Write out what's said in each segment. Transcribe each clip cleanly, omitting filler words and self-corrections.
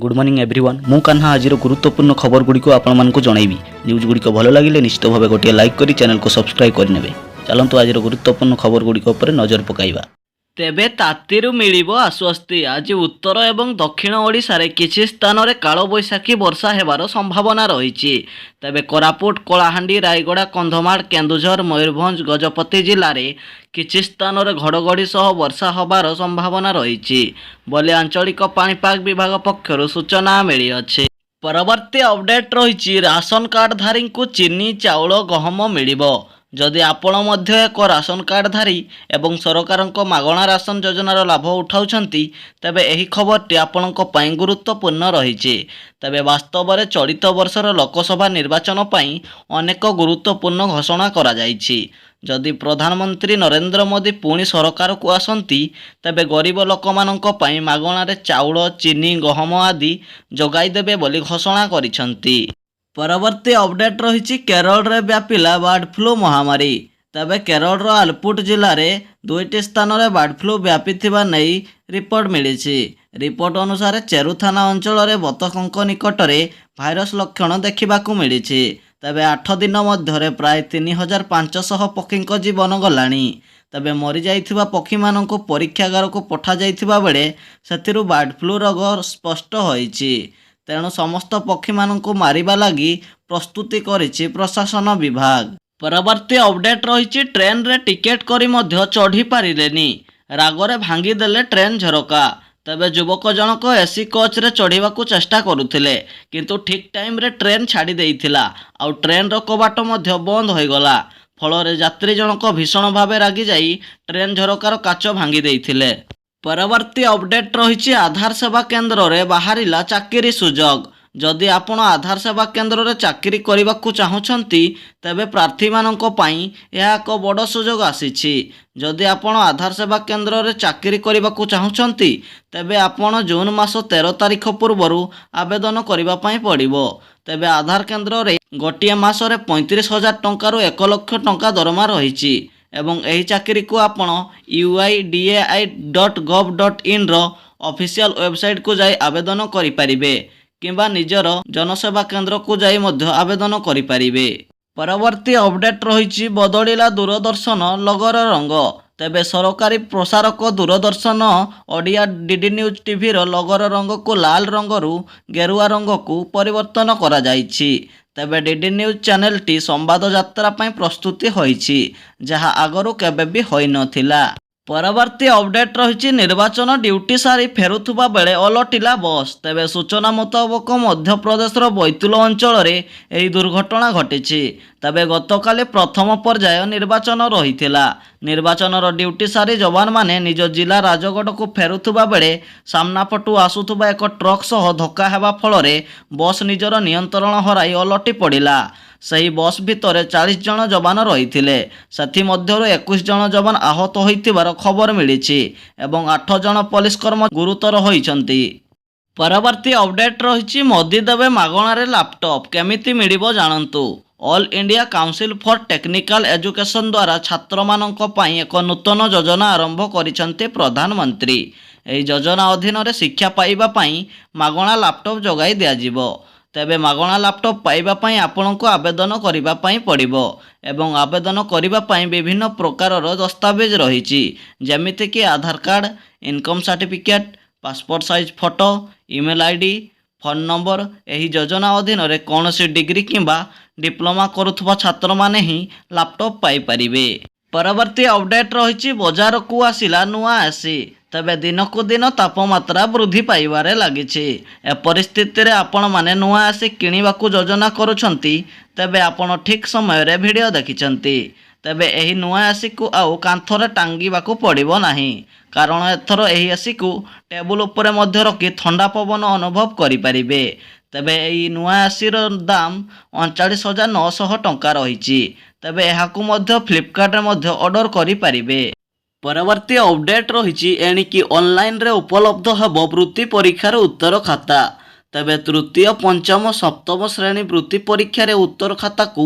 Good morning everyone. ମୁଁ କାହ୍ନା। ଆଜିର ଗୁରୁତ୍ୱପୂର୍ଣ୍ଣ ଖବରଗୁଡ଼ିକୁ ଆପଣମାନଙ୍କୁ ଜଣାଇବି। ନ୍ୟୁଜ୍ ଗୁଡ଼ିକ ଭଲ ଲାଗିଲେ ନିଶ୍ଚିତ ଭାବେ ଗୋଟିଏ ଲାଇକ୍ କରି ଚ୍ୟାନେଲକୁ ସବସ୍କ୍ରାଇବ୍ କରିନେବେ। ଚାଲନ୍ତୁ, ଆଜିର ଗୁରୁତ୍ୱପୂର୍ଣ୍ଣ ଖବରଗୁଡ଼ିକ ଉପରେ ନଜର ପକାଇବା। ତେବେ ତାତିରୁ ମିଳିବ ଆଶ୍ୱସ୍ତି। ଆଜି ଉତ୍ତର ଏବଂ ଦକ୍ଷିଣ ଓଡ଼ିଶାରେ କିଛି ସ୍ଥାନରେ କାଳବୈଶାଖୀ ବର୍ଷା ହେବାର ସମ୍ଭାବନା ରହିଛି। ତେବେ କୋରାପୁଟ, କଳାହାଣ୍ଡି, ରାୟଗଡ଼ା, କନ୍ଧମାଳ, କେନ୍ଦୁଝର, ମୟୂରଭଞ୍ଜ, ଗଜପତି ଜିଲ୍ଲାରେ କିଛି ସ୍ଥାନରେ ଘଡ଼ଘଡ଼ି ସହ ବର୍ଷା ହେବାର ସମ୍ଭାବନା ରହିଛି ବୋଲି ଆଞ୍ଚଳିକ ପାଣିପାଗ ବିଭାଗ ପକ୍ଷରୁ ସୂଚନା ମିଳିଅଛି। ପରବର୍ତ୍ତୀ ଅପଡେଟ୍ ରହିଛି, ରାସନ କାର୍ଡଧାରୀଙ୍କୁ ଚିନି, ଚାଉଳ, ଗହମ ମିଳିବ। ଯଦି ଆପଣ ମଧ୍ୟ ଏକ ରାସନ କାର୍ଡଧାରୀ ଏବଂ ସରକାରଙ୍କ ମାଗଣା ରାସନ ଯୋଜନାର ଲାଭ ଉଠାଉଛନ୍ତି, ତେବେ ଏହି ଖବରଟି ଆପଣଙ୍କ ପାଇଁ ଗୁରୁତ୍ୱପୂର୍ଣ୍ଣ ରହିଛି। ତେବେ ବାସ୍ତବରେ ଚଳିତ ବର୍ଷର ଲୋକସଭା ନିର୍ବାଚନ ପାଇଁ ଅନେକ ଗୁରୁତ୍ୱପୂର୍ଣ୍ଣ ଘୋଷଣା କରାଯାଇଛି। ଯଦି ପ୍ରଧାନମନ୍ତ୍ରୀ ନରେନ୍ଦ୍ର ମୋଦି ପୁଣି ସରକାରକୁ ଆସନ୍ତି, ତେବେ ଗରିବ ଲୋକମାନଙ୍କ ପାଇଁ ମାଗଣାରେ ଚାଉଳ, ଚିନି, ଗହମ ଆଦି ଯୋଗାଇ ଦେବେ ବୋଲି ଘୋଷଣା କରିଛନ୍ତି। ପରବର୍ତ୍ତୀ ଅପଡେଟ୍ ରହିଛି, କେରଳରେ ବ୍ୟାପିଲା ବାର୍ଡ ଫ୍ଲୁ ମହାମାରୀ। ତେବେ କେରଳର ଆଲପୁଟ ଜିଲ୍ଲାରେ ଦୁଇଟି ସ୍ଥାନରେ ବାର୍ଡ ଫ୍ଲୁ ବ୍ୟାପିଥିବା ନେଇ ରିପୋର୍ଟ ମିଳିଛି। ରିପୋର୍ଟ ଅନୁସାରେ, ଚେରୁ ଥାନା ଅଞ୍ଚଳରେ ବତକଙ୍କ ନିକଟରେ ଭାଇରସ ଲକ୍ଷଣ ଦେଖିବାକୁ ମିଳିଛି। ତେବେ 8 ଦିନ ମଧ୍ୟରେ ପ୍ରାୟ 3500 ପକ୍ଷୀଙ୍କ ଜୀବନ ଗଲାଣି। ତେବେ ମରିଯାଇଥିବା ପକ୍ଷୀମାନଙ୍କୁ ପରୀକ୍ଷାଗାରକୁ ପଠାଯାଇଥିବା ବେଳେ ସେଥିରୁ ବାର୍ଡ ଫ୍ଲୁ ରୋଗ ସ୍ପଷ୍ଟ ହୋଇଛି। ତେଣୁ ସମସ୍ତ ପକ୍ଷୀମାନଙ୍କୁ ମାରିବା ଲାଗି ପ୍ରସ୍ତୁତି କରିଛି ପ୍ରଶାସନ ବିଭାଗ। ପରବର୍ତ୍ତୀ ଅପଡେଟ୍ ରହିଛି, ଟ୍ରେନରେ ଟିକେଟ୍ କରି ମଧ୍ୟ ଚଢ଼ି ପାରିଲେନି, ରାଗରେ ଭାଙ୍ଗିଦେଲେ ଟ୍ରେନ୍ ଝରକା। ତେବେ ଯୁବକ ଜଣକ ଏସି କୋଚ୍ରେ ଚଢ଼ିବାକୁ ଚେଷ୍ଟା କରୁଥିଲେ, କିନ୍ତୁ ଠିକ୍ ଟାଇମ୍ରେ ଟ୍ରେନ୍ ଛାଡ଼ି ଦେଇଥିଲା ଆଉ ଟ୍ରେନ୍ର କବାଟ ମଧ୍ୟ ବନ୍ଦ ହୋଇଗଲା। ଫଳରେ ଯାତ୍ରୀ ଜଣକ ଭୀଷଣ ଭାବେ ରାଗିଯାଇ ଟ୍ରେନ୍ ଝରକାର କାଚ ଭାଙ୍ଗି ଦେଇଥିଲେ। ପରବର୍ତ୍ତୀ ଅପଡେଟ୍ ରହିଛି, ଆଧାର ସେବା କେନ୍ଦ୍ରରେ ବାହାରିଲା ଚାକିରି ସୁଯୋଗ। ଯଦି ଆପଣ ଆଧାର ସେବା କେନ୍ଦ୍ରରେ ଚାକିରି କରିବାକୁ ଚାହୁଁଛନ୍ତି, ତେବେ ପ୍ରାର୍ଥୀମାନଙ୍କ ପାଇଁ ଏହା ଏକ ବଡ଼ ସୁଯୋଗ ଆସିଛି। ଯଦି ଆପଣ ଆଧାର ସେବା କେନ୍ଦ୍ରରେ ଚାକିରି କରିବାକୁ ଚାହୁଁଛନ୍ତି, ତେବେ ଆପଣ ଜୁନ୍ ମାସ 13 ତାରିଖ ପୂର୍ବରୁ ଆବେଦନ କରିବା ପାଇଁ ପଡ଼ିବ। ତେବେ ଆଧାର କେନ୍ଦ୍ରରେ ଗୋଟିଏ ମାସରେ 35,000 ଟଙ୍କାରୁ 1 ଲକ୍ଷ ଟଙ୍କା ଦରମା ରହିଛି ଏବଂ ଏହି ଚାକିରିକୁ ଆପଣ uidai.gov.inର ଅଫିସିଆଲ ୱେବସାଇଟକୁ ଯାଇ ଆବେଦନ କରିପାରିବେ କିମ୍ବା ନିଜର ଜନସେବା କେନ୍ଦ୍ରକୁ ଯାଇ ମଧ୍ୟ ଆବେଦନ କରିପାରିବେ। ପରବର୍ତ୍ତୀ ଅପଡେଟ୍ ରହିଛି, ବଦଳିଲା ଦୂରଦର୍ଶନ ଲୋଗୋର ରଙ୍ଗ। ତେବେ ସରକାରୀ ପ୍ରସାରକ ଦୂରଦର୍ଶନ ଓଡ଼ିଆ, ଡିଡି ନ୍ୟୁଜ୍ ଟିଭିର ଲୋଗୋର ରଙ୍ଗକୁ ଲାଲ ରଙ୍ଗରୁ ଗେରୁଆ ରଙ୍ଗକୁ ପରିବର୍ତ୍ତନ କରାଯାଇଛି। ତେବେ ଡିଡି ନ୍ୟୁଜ୍ ଚ୍ୟାନେଲଟି ସମ୍ବାଦ ଯାତ୍ରା ପାଇଁ ପ୍ରସ୍ତୁତି ହୋଇଛି, ଯାହା ଆଗରୁ କେବେ ବି ହୋଇନଥିଲା। ପରବର୍ତ୍ତୀ ଅପଡେଟ୍ ରହିଛି, ନିର୍ବାଚନ ଡ୍ୟୁଟି ସାରି ଫେରୁଥିବା ବେଳେ ଓଲଟିଲା ବସ୍। ତେବେ ସୂଚନା ମୁତାବକ, ମଧ୍ୟପ୍ରଦେଶର ବୈତୁଲ ଅଞ୍ଚଳରେ ଏହି ଦୁର୍ଘଟଣା ଘଟିଛି। ତେବେ ଗତକାଲି ପ୍ରଥମ ପର୍ଯ୍ୟାୟ ନିର୍ବାଚନ ରହିଥିଲା। ନିର୍ବାଚନର ଡ୍ୟୁଟି ସାରି ଯବାନମାନେ ନିଜ ଜିଲ୍ଲା ରାଜଗଡ଼କୁ ଫେରୁଥିବା ବେଳେ ସାମ୍ନାପଟୁ ଆସୁଥିବା ଏକ ଟ୍ରକ୍ ସହ ଧକ୍କା ହେବା ଫଳରେ ବସ୍ ନିଜର ନିୟନ୍ତ୍ରଣ ହରାଇ ଓଲଟି ପଡ଼ିଲା। ସେହି ବସ୍ ଭିତରେ 40 ଜଣ ଯବାନ ରହିଥିଲେ। ସେଥିମଧ୍ୟରୁ 21 ଜଣ ଯବାନ ଆହତ ହୋଇଥିବାର ଖବର ମିଳିଛି ଏବଂ ଆଠ ଜଣ ପୋଲିସ କର୍ମ ଗୁରୁତର ହୋଇଛନ୍ତି। ପରବର୍ତ୍ତୀ ଅପଡେଟ୍ ରହିଛି, ମୋଦି ଦେବେ ମାଗଣାରେ ଲାପଟପ୍, କେମିତି ମିଳିବ ଜାଣନ୍ତୁ। All India Council for Technical Education ଦ୍ୱାରା ଛାତ୍ରମାନଙ୍କ ପାଇଁ ଏକ ନୂତନ ଯୋଜନା ଆରମ୍ଭ କରିଛନ୍ତି ପ୍ରଧାନମନ୍ତ୍ରୀ। ଏହି ଯୋଜନା ଅଧୀନରେ ଶିକ୍ଷା ପାଇବା ପାଇଁ ମାଗଣା ଲାପଟପ୍ ଯୋଗାଇ ଦିଆଯିବ। ତେବେ ମାଗଣା ଲାପଟପ୍ ପାଇବା ପାଇଁ ଆପଣଙ୍କୁ ଆବେଦନ କରିବା ପାଇଁ ପଡ଼ିବ ଏବଂ ଆବେଦନ କରିବା ପାଇଁ ବିଭିନ୍ନ ପ୍ରକାରର ଦସ୍ତାବିଜ ରହିଛି, ଯେମିତିକି ଆଧାର card, income certificate, passport size photo, email ID, phone number। ଏହି ଯୋଜନା ଅଧୀନରେ କୌଣସି ଡିଗ୍ରୀ କିମ୍ବା ଡିପ୍ଲୋମା କରୁଥିବା ଛାତ୍ରମାନେ ହିଁ ଲାପଟପ୍ ପାଇପାରିବେ। ପରବର୍ତ୍ତୀ ଅପଡେଟ୍ ରହିଛି, ବଜାରକୁ ଆସିଲା ନୂଆ ଏସି। ତେବେ ଦିନକୁ ଦିନ ତାପମାତ୍ରା ବୃଦ୍ଧି ପାଇବାରେ ଲାଗିଛି। ଏପରି ସ୍ଥିତିରେ ଆପଣମାନେ ନୂଆ ଏସି କିଣିବାକୁ ଯୋଜନା କରୁଛନ୍ତି, ତେବେ ଆପଣ ଠିକ୍ ସମୟରେ ଭିଡ଼ିଓ ଦେଖିଛନ୍ତି। ତେବେ ଏହି ନୂଆ ଏସିକୁ ଆଉ କାନ୍ଥରେ ଟାଙ୍ଗିବାକୁ ପଡ଼ିବ ନାହିଁ, କାରଣ ଏଥର ଏହି ଏସିକୁ ଟେବୁଲ ଉପରେ ମଧ୍ୟ ରଖି ଥଣ୍ଡା ପବନ ଅନୁଭବ କରିପାରିବେ। ତେବେ ଏହି ନୂଆ ଏସିର ଦାମ 39,900 ଟଙ୍କା ରହିଛି। ତେବେ ଏହାକୁ ମଧ୍ୟ ଫ୍ଲିପକାର୍ଟରେ ମଧ୍ୟ ଅର୍ଡ଼ର କରିପାରିବେ। ପରବର୍ତ୍ତୀ ଅପଡେଟ୍ ରହିଛି, ଏଣିକି ଅନଲାଇନରେ ଉପଲବ୍ଧ ହେବ ବୃତ୍ତି ପରୀକ୍ଷାର ଉତ୍ତର ଖାତା। ତେବେ ତୃତୀୟ, ପଞ୍ଚମ, ସପ୍ତମ ଶ୍ରେଣୀ ବୃତ୍ତି ପରୀକ୍ଷାରେ ଉତ୍ତର ଖାତାକୁ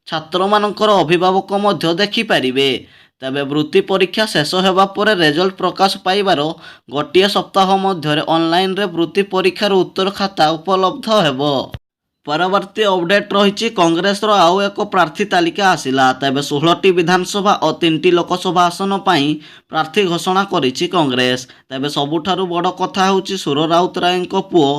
ଛାତ୍ରମାନଙ୍କର ଅଭିଭାବକ ମଧ୍ୟ ଦେଖିପାରିବେ। ତେବେ ବୃତ୍ତି ପରୀକ୍ଷା ଶେଷ ହେବା ପରେ ରେଜଲ୍ଟ ପ୍ରକାଶ ପାଇବାର ଗୋଟିଏ ସପ୍ତାହ ମଧ୍ୟରେ ଅନଲାଇନରେ ବୃତ୍ତି ପରୀକ୍ଷାର ଉତ୍ତର ଖାତା ଉପଲବ୍ଧ ହେବ। ପରବର୍ତ୍ତୀ ଅପଡେଟ୍ ରହିଛି, କଂଗ୍ରେସର ଆଉ ଏକ ପ୍ରାର୍ଥୀ ତାଲିକା ଆସିଲା। ତେବେ 16ଟି ବିଧାନସଭା ଓ ତିନିଟି ଲୋକସଭା ଆସନ ପାଇଁ ପ୍ରାର୍ଥୀ ଘୋଷଣା କରିଛି କଂଗ୍ରେସ। ତେବେ ସବୁଠାରୁ ବଡ଼ କଥା ହେଉଛି, ସୁର ରାଉତରାୟଙ୍କ ପୁଅ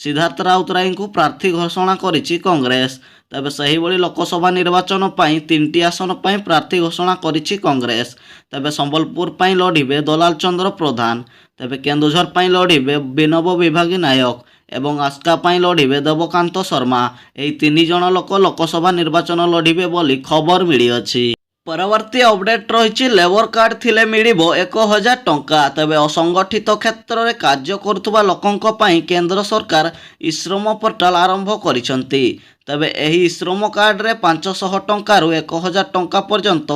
ସିଦ୍ଧାର୍ଥ ରାଉତରାୟଙ୍କୁ ପ୍ରାର୍ଥୀ ଘୋଷଣା କରିଛି କଂଗ୍ରେସ। ତେବେ ସେହିଭଳି ଲୋକସଭା ନିର୍ବାଚନ ପାଇଁ ତିନିଟି ଆସନ ପାଇଁ ପ୍ରାର୍ଥୀ ଘୋଷଣା କରିଛି କଂଗ୍ରେସ। ତେବେ ସମ୍ବଲପୁର ପାଇଁ ଲଢ଼ିବେ ଦଲାଲ ଚନ୍ଦ୍ର ପ୍ରଧାନ, ତେବେ କେନ୍ଦୁଝର ପାଇଁ ଲଢ଼ିବେ ବିନୋଦ ବିଭାଗୀ ନାୟକ ଏବଂ ଆସ୍କା ପାଇଁ ଲଢ଼ିବେ ଦେବକାନ୍ତ ଶର୍ମା। ଏହି ତିନି ଜଣ ଲୋକ ଲୋକସଭା ନିର୍ବାଚନ ଲଢ଼ିବେ ବୋଲି ଖବର ମିଳିଅଛି। ପରବର୍ତ୍ତୀ ଅପଡେଟ୍ ରହିଛି, ଲେବର କାର୍ଡ ଥିଲେ ମିଳିବ 1000 ଟଙ୍କା। ତେବେ ଅସଂଗଠିତ କ୍ଷେତ୍ରରେ କାର୍ଯ୍ୟ କରୁଥିବା ଲୋକଙ୍କ ପାଇଁ କେନ୍ଦ୍ର ସରକାର ଇଶ୍ରମ ପୋର୍ଟାଲ ଆରମ୍ଭ କରିଛନ୍ତି। ତେବେ ଏହି ଇଶ୍ରମ କାର୍ଡରେ 500 ଟଙ୍କାରୁ 1000 ଟଙ୍କା ପର୍ଯ୍ୟନ୍ତ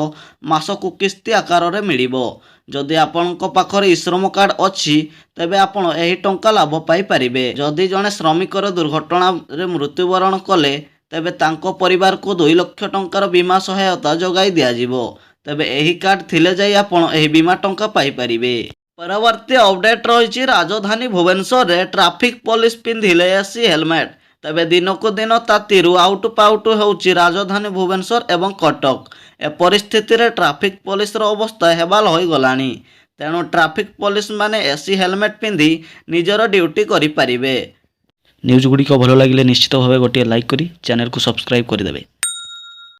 ମାସକୁ କିସ୍ତି ଆକାରରେ ମିଳିବ। ଯଦି ଆପଣଙ୍କ ପାଖରେ ଇଶ୍ରମ କାର୍ଡ ଅଛି, ତେବେ ଆପଣ ଏହି ଟଙ୍କା ଲାଭ ପାଇପାରିବେ। ଯଦି ଜଣେ ଶ୍ରମିକର ଦୁର୍ଘଟଣାରେ ମୃତ୍ୟୁବରଣ କଲେ, ତେବେ ତାଙ୍କ ପରିବାରକୁ 2 ଲକ୍ଷ ଟଙ୍କାର ବୀମା ସହାୟତା ଯୋଗାଇ ଦିଆଯିବ। ତେବେ ଏହି କାର୍ଡ ଥିଲେ ଯାଇ ଆପଣ ଏହି ବୀମା ଟଙ୍କା ପାଇପାରିବେ। ପରବର୍ତ୍ତୀ ଅପଡେଟ୍ ରହିଛି, ରାଜଧାନୀ ଭୁବନେଶ୍ୱରରେ ଟ୍ରାଫିକ୍ ପୋଲିସ ପିନ୍ଧିଲେ ଏସି ହେଲମେଟ୍। ତେବେ ଦିନକୁ ଦିନ ତାତିରୁ ଆଉଟୁ ପାଉଟୁ ହେଉଛି ରାଜଧାନୀ ଭୁବନେଶ୍ୱର ଏବଂ କଟକ। ଏପରିସ୍ଥିତିରେ ଟ୍ରାଫିକ୍ ପୋଲିସର ଅବସ୍ଥା ହେବାଲ ହୋଇଗଲାଣି। ତେଣୁ ଟ୍ରାଫିକ୍ ପୋଲିସ ମାନେ ଏସି ହେଲମେଟ୍ ପିନ୍ଧି ନିଜର ଡ୍ୟୁଟି କରିପାରିବେ। ନ୍ୟୁଜ୍ ଗୁଡ଼ିକ ଭଲ ଲାଗିଲେ ନିଶ୍ଚିତ ଭାବେ ଗୋଟିଏ ଲାଇକ୍ କରି ଚ୍ୟାନେଲକୁ ସବସ୍କ୍ରାଇବ୍ କରିଦେବେ।